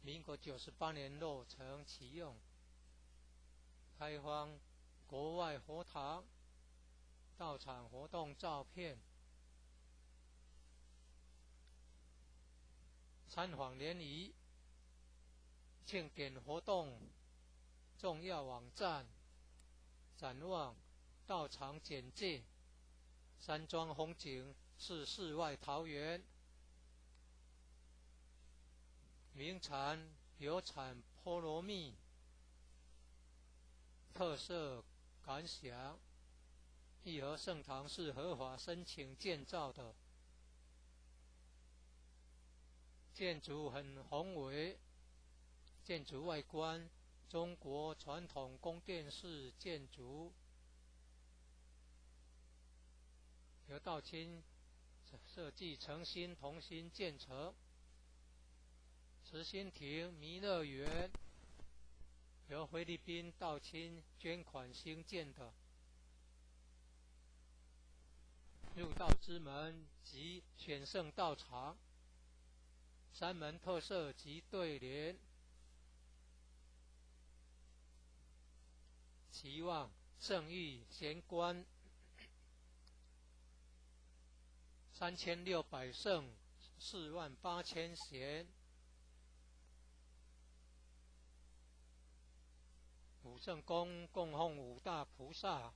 民國98年落成啟用，開放國外佛堂，道場活動照片，參訪聯誼，慶典活動，重要網站，展望，道場簡介，山莊風景是世外桃源。名產有產菠蘿蜜，特色感想。義和聖堂是合法申請建造的，建築很宏偉，建築外觀中國傳統宮殿式建築，由道清設計誠心同心建成。慈心亭彌樂園由菲律賓道親捐款興建的。入道之門及選聖道場，山門特色及對聯，期望聖諭玄關3600聖48000賢。五聖宮供奉五大菩薩。